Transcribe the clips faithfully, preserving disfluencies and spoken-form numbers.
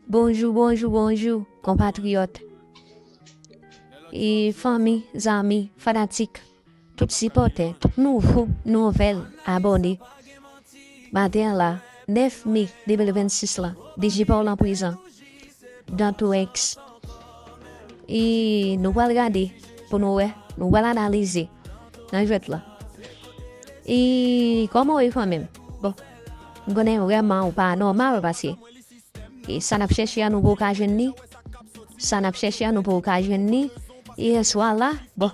Bonjou, bonjou, bonjou, konpatriyòt. E fanmi, zanmi, fanatik, tout sipòtè, tout nouvo, nouvèl abòne. Maten an la, nèf me de mil vennsis la, Digipol an prizon. Dantou X. E nou pral gade pou nou wè, nou pral analize nan jwèt la. E kòman w ye fanmi m? Bon, m konnen vrèman ou pa nòmal paske e sa n ap chèche a nou poko ka jwenn li. Sa n ap chèche a nou poko ka jwenn li. E yèswa la, bon,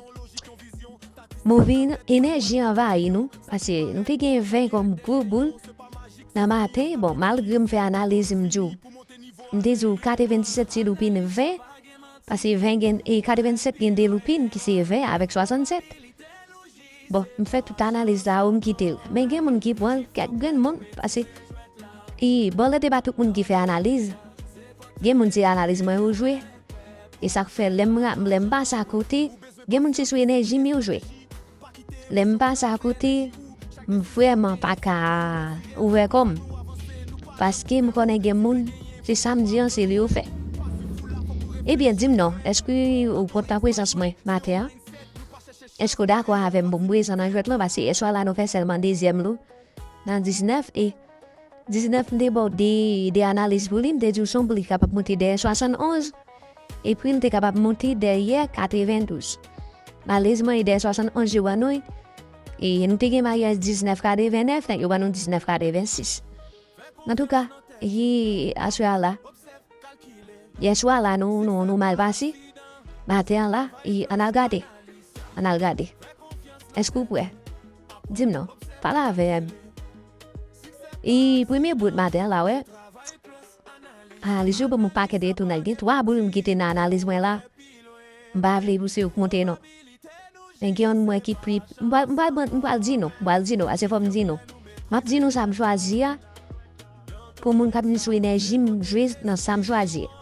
move enèji anvayi nou, paske nou te gen ven kòm gwo boul nan maten. Bon, malgre m fè analiz, m di w, m te di w katrevenndisèt se loupin ven, paske ven gen, e katrevennsèt gen de loupin ki se ven avèk swasannsèt. Bon, m fè tout analiz sa yo, m kite l. Men gen moun ki pran l, kèk grenn moun, paske, e, bò lè te pa tout moun ki fè analiz. Gen moun se analiz mwen yo jwe. E sa k fè lè m ra-, lè m pase akote, gen moun se sou enèji m yo jwe. Lè m pase akote, m vrèman pa ka ouvè kò m. Paske m konnen gen moun, se sa m di an, se li yo fè. Ebyen, di m non, èske ou kontan prezans mwen maten an? Èske w dakò avè m pou m prezan nan jwèt lan? Paske yèswa la nou fè sèlman dezyèm lou nan diznèf e diznèf m te ba w de, de analiz pou li, m te di w se yon boul ki kapab monte dèyè swasannonz, epi l te kapab monte dèyè katrevendouz. Malerezman, e dèyè swasannonz yo ban nou, e nou te gen maryaj diznèf katrevennèf, nèg yo ban nou diznèf katrevensis. Antouka, e aswè a la, yèswa la nou, nou, nou mal pase. Maten an la, e ann al gade. Ann al gade. Èske w prè? Di m non. Pale avè m. E premye bout maten an la, wè. Analiz yo ban m yon pakèt retounèl. Gen twa boul m kite nan analiz mwen la. M pa vle pou se yo k monte non. Men gen yonn mwen ki pi, m pral, m pral ban-, m pral di nou, m pral di nou, ase fò m di nou. M ap di nou sa m chwazi a, pou moun k ap vin sou enèji m jwe nan sa m chwazi a.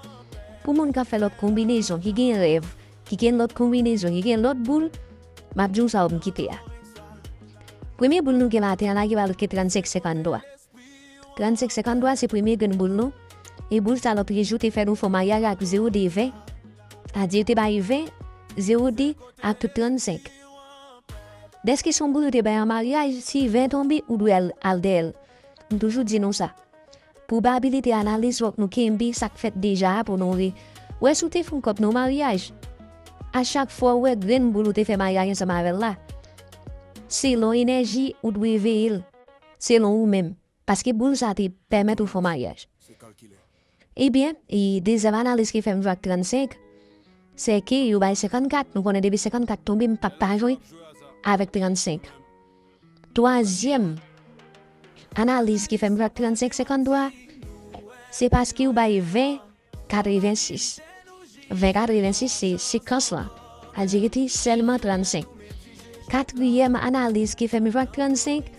Pou moun k ap fè lòt konbinezon, ki gen rèv, ki gen lòt konbinezon, ki gen lòt boul, m ap di w sa yo m kite a. Premye boul nou gen maten an la, ki pa lòt ke trannsenk senkanntwa. Trannsenk senkanntwa se premye grenn boul nou. E boul sa lòt jou te fè nou fè yon maryaj ak zewo de ven. Sètadi yo te bay ven, zewo de ak tout trannsenk. Dèske se yon boul yo te bay an maryaj, si ven tonbe, ou dwe al, al dèyè l. M toujou di nou sa. Pwobabilite analiz fòk nou kenbe sa k fèt deja a pou nou ri. Wè si w te fè yon kòb nan yon maryaj. A chak fwa w wè grenn boul ou te fè maryaj ansanm avè l la, selon enèji ou dwe veye l. Selon ou menm. Paske boul sa te pèmèt ou fè yon maryaj. Ebyen, e dezyèm analiz ki fè m jwe ak trannsenk, se ke yo bay senkannkat. Nou konnen depi senkannkat tonbe, m p ap pa jwe avèk trannsenk. Twazyèm analiz ki fè m jwe ak trannsenk senkanntwa, se paske yo bay ven katrevensis. Ven katrevensis se sekans lan. Sa vle di rete sèlman trannsenk. Katriyèm analiz ki fè m jwe ak trannsenk,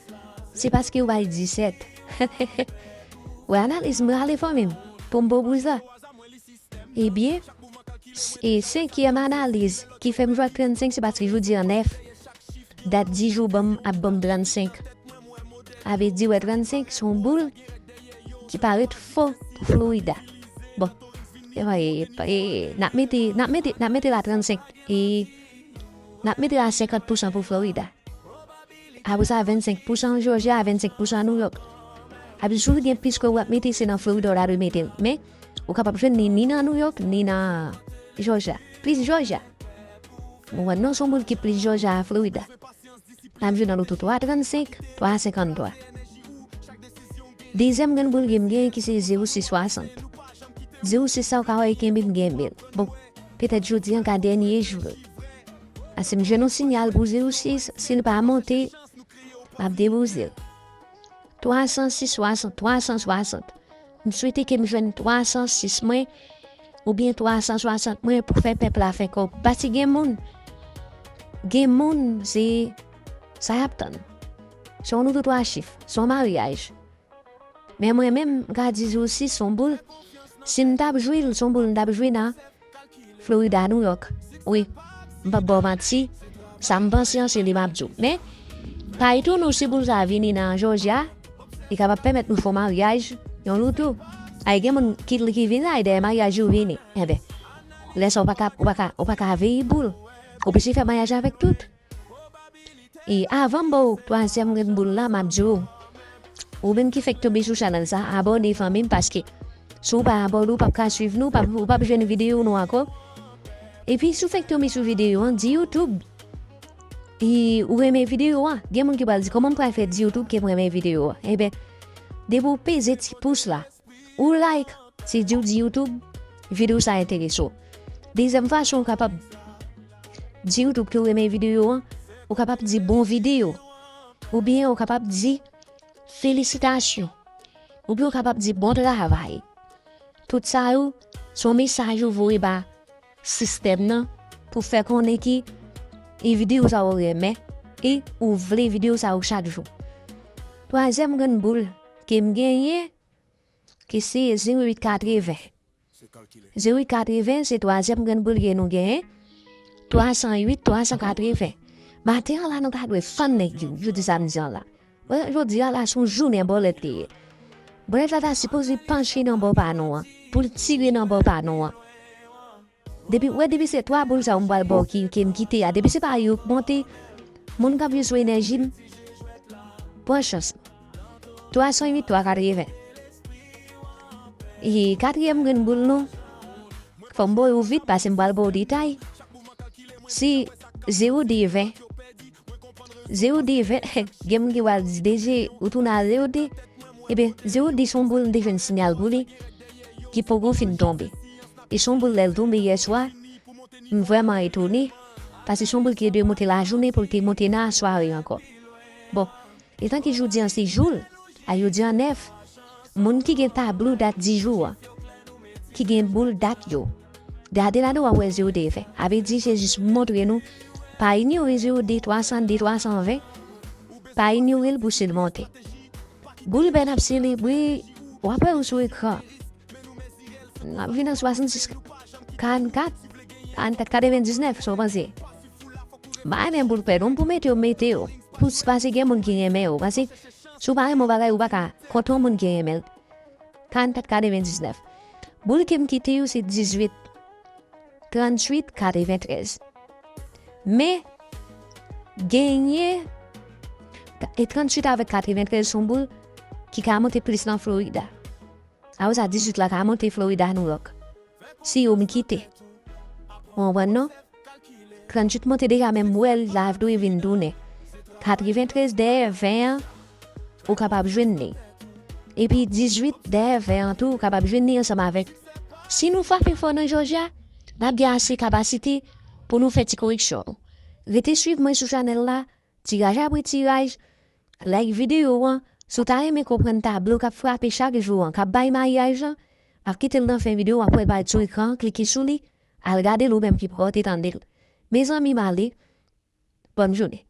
se paske yo bay disèt. Wè analiz m rale fanmi m, pou m bon pou sa. Ebyen, s-, e senkyèm analiz ki fè m jwe ak trannsenk, se paske jodi a nèf. Dat di jou ban m ap ban m trannsenk. Sa vle di, wè, trannsenk se yon boul ki parèt fò pou Florida. Bon, e, e, e, n ap mete, n ap mete, n ap mete la trannsenk. E n ap mete la senkant pousan pou Florida. Apre sa, vennsenk pousan Georgia, vennsenk pousan New York. Epi si w gen plis ke w ap mete, se nan Florida w ta dwe mete l. Men, ou kapab jwenn li ni nan New York, ni nan Georgia. Plis Georgia. Ou wè, non, se yon boul ki plis Georgia a Florida. N ap jwe nan loto twa trannsenk, twa senkanntwa. Dezyèm grenn boul ke m genyen ki se zewo sis swasant. Zewo sis sa w ka wè kenbe m kenbe l. Bon, petèt jodi an ka dènye jou l. Paske m jwenn yon sinyal pou zewo sis, si l pa monte, m ap deboze l. Twa san sis swasant, twa san swasant. M swete ke m jwenn twa san sis mwen oubyen twa san swasant mwen pou fè pèp la fè kòb. Paske gen moun, gen moun, se sa y ap tann. Se yon loto twa chif, se yon maryaj. Men mwen menm, m ka di zewo sis se yon boul. Si m t ap jwe l, se yon boul m t ap jwe nan Florida, New York. Wi, m p ap ba w manti, sa m panse an, se li m ap di w. Men, pa etone w si boul sa a vini nan Georgia, li kapab pèmèt nou fè yon maryaj, yon loto. Ay, gen moun ki, ki vin la, e dèyè maryaj yo vini. Enben, lè sa ou pa ka, ou pa ka, ou pa ka veye boul. Ou oblije fè maryaj avèk tout. E avan m ba w twazyèm grenn boul la, m ap di w, ou menm ki fèk tonbe sou chanèl sa, abòne fanmi m, paske si w pa abòne, ou p ap ka swiv nou, ou p ap, ou p ap jwenn videyo nou ankò. Epi si w fèk tonbe sou videyo an, di YouTube e ou renmen videyo a. Gen moun ki pral di, "Kòman m pral fè di YouTube ke m renmen videyo a?" Enben, depi w peze ti pous la, ou like, se di w di YouTube videyo sa enterese w. Dezyèm fason ou kapab di YouTube ke w renmen videyo an, ou kapab di bon videyo. Oubyen ou kapab di felisitasyon. Oubyen ou kapab di bon travay. Tout sa yo, se yon mesaj ou voye ba sistèm nan pou fè konnen ki e videyo sa ou renmen e ou vle videyo sa ou chak jou. Twazyèm grenn boul ke m genyen, ki se zewo uit katreven. Zewo uit katreven se twazyèm grenn boul ke nou genyen. Twa san uit, twa san katreven. Maten an la, nou ta dwe fann nèg yo, jodi samdi an la. Wè, jodi a la, se yon jounen bòlèt li ye. Bòlèt la ta sipoze panche nan bò pa nou an, pou l tire nan bò pa nou an. Depi, wè, depi se twa boul sa yo m pral ba w ki, ke m kite a, depi se pa yo k monte, moun k ap viv sou enèji m, pran chans. Twa san uit, twa katreven. E katriyèm grenn boul nou, fò m ba w yo vit, paske m pral ba w detay. Se zewo de ven. Zewo de ven, gen moun ki pral di, "D J, ou tounen a zewo de?" Ebyen, zewo de se yon boul m te jwenn siyal pou li, ki poko fin tonbe. E se yon boul lè l tonbe yè swa, m vrèman etone, paske se yon boul ki te dwe monte lajounen pou l te monte nan asware ankò. Bon, etan ke jodi an se jou l, a jodi an nèf, moun ki gen tablo dat di jou an, ki gen boul dat yo, gade ladan w ap wè zewo de fè. A vle di se jis montre nou, pa inyore zewo de, twa san de, twa san ven, pa inyore l pou si l monte. Boul bèl ap selebre, w ap wè yo sou ekran. N ap vin an swasannsis, karannkat, karannkat, katrevendiznèf, sa w panse? M pa renmen boul pèd, non, pou mete yo, mete yo. Pou, paske gen moun ki renmen yo. Paske si w pa renmen yon bagay, ou pa ka kont yon moun ki renmen l. Karannkat, katrevendiznèf. Boul ke m kite yo se dizuit, tranntuit, katreventrèz. Men, genyen, e tranntuit avèk katreventrèz se yon boul ki ka monte plis nan Florida. Apre sa, dizuit la ka monte Florida, New York. Si yo m kite. Ou konprann, non? Tranntuit monte deja, men m wè l la dwe vin tounen. Katreventrèz dèyè ven an, ou kapab jwenn li. Epi dizuit dèyè ven an tou, ou kapab jwenn li ansanm avèk. Si nou frape fò nan Jòjya, n ap gen ase kapasite pou nou fè ti koreksyon. Rete swiv mwen sou chanèl la, tiraj apre tiraj, like videyo an. Si w ta renmen konprann tablo k ap frape chak jou an, k ap bay maryaj lan, pa kite l nan fen videyo, w ap wè l parèt sou ekran an, klike sou li, al gade l ou menm ki pa w te tande l. Mezanmi, m ale. Bòn jounen.